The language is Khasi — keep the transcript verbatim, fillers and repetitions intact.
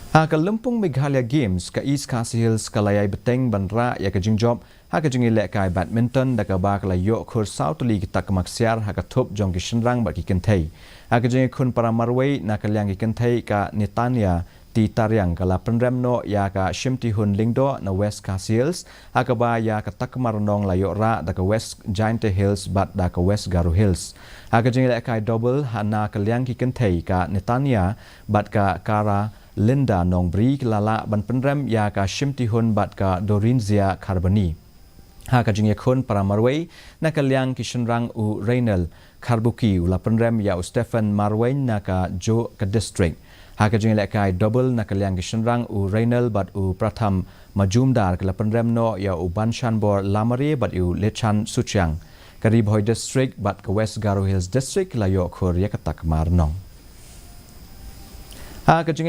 Ha ka lympung Meghalaya Games, ka East Khasi Hills ka la ïai bteng ban rah ïa ka jingjop ha ka jingïalehkai badminton, da kaba ka la ïoh khur saw tylli ki takma ksiar ha ka thup jong ki shynrang bad ki kynthei. Ha ka jingïakhun para marwei na ka liang ki kynthei, ka Netanya T Tariang ka la pynrem noh ïa ka Shimtihun Lyngdoh na West Khasi Hills, ha kaba ïa ka takma rnong la ïoh rah da ka West Jaintia Hills bad da ka West Garo Hills. Ha ka jingïalehkai double ha na ka liang ki kynthei, ka Netanya bad ka Kara Linda Nongbri ki la lah ban pynrem ïa ka Shimtihun bad ka Dorinzia Kharbani. Ha ka jingïakhun para marwei na ka liang ki shynrang, u Reynel Kharbuki u la pynrem ïa u Stephen Marwein na ka Jowai ka district. Ha ka jingïalehkai double na ka liang ki shynrang, u Reynel bad u Pratham Majumdar ki la pynrem noh ïa u Banshanbor Lamare bad u Lechan Suchiang. Ka Ri Bhoi district bad ka West Garo Hills district ki la ïoh khur ïa ka takma rnong. Ha ka jingïaleh